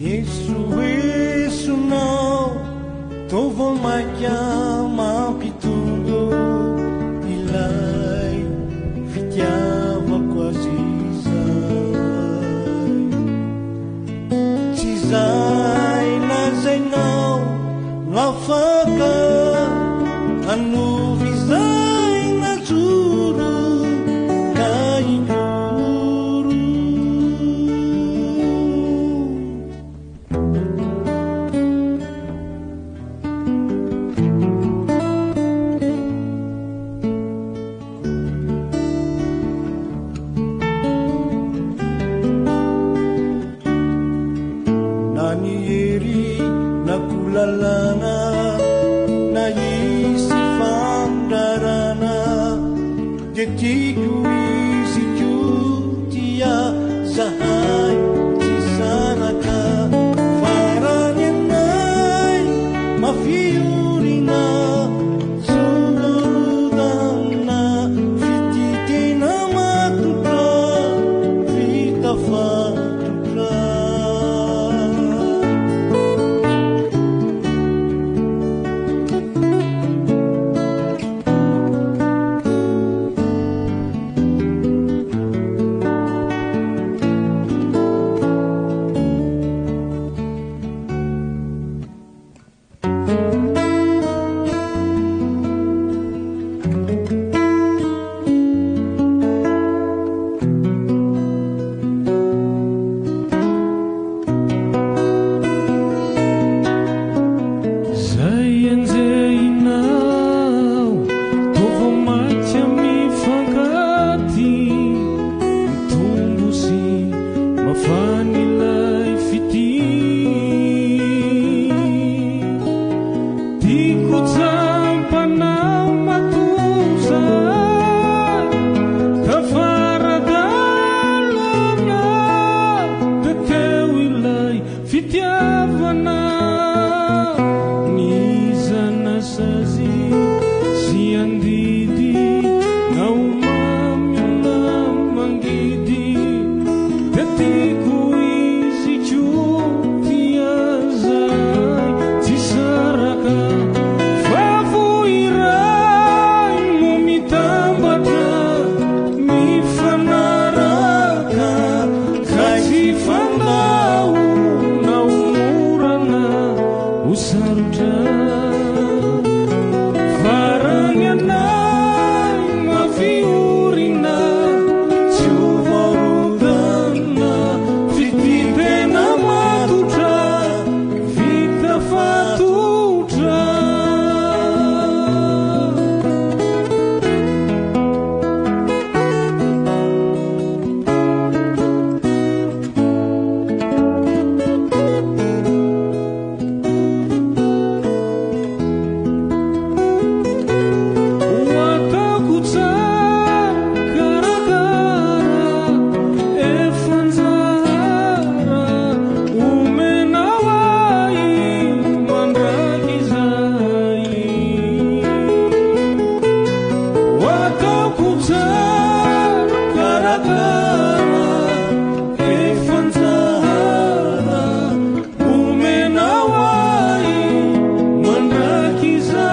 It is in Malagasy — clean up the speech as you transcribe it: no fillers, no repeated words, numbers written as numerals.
Ny esoesonao toa vao mainka mampitombo ilay fitiavako azy izay. Tsy izay lazainao no afaka hanova izay najoro ka hijoro. Na ny hery na koa lalàna na hisy fandrarana dia tiako izy koa tia zahay tsy zanaka farany anay mafiorina solorodana fitia tena matotra vita fatotra. Zay enjehinao toa vao mainka mifankatia, mitombo sy mafana ilay fitia. Tiako tsampanao matoa tafaradalana dia teo ilay fitiavana. N'iza nasazy sy andidy na ho mamy na mangidy dia tiako izy koa tia zahay tsy saraka. Fa fo iray no mitambatra mifanaraka ka tsy fandao na ho mora na ho sarotra. Farany anay mafy orina tsy ho voarodana fitia tena matotra vita fatotra. Ho ataoko tsara karakara efa anjara omenao ahy mandrakizay. Ho ataoko tsara karakara efa anjara omenao ahy mandrakizay.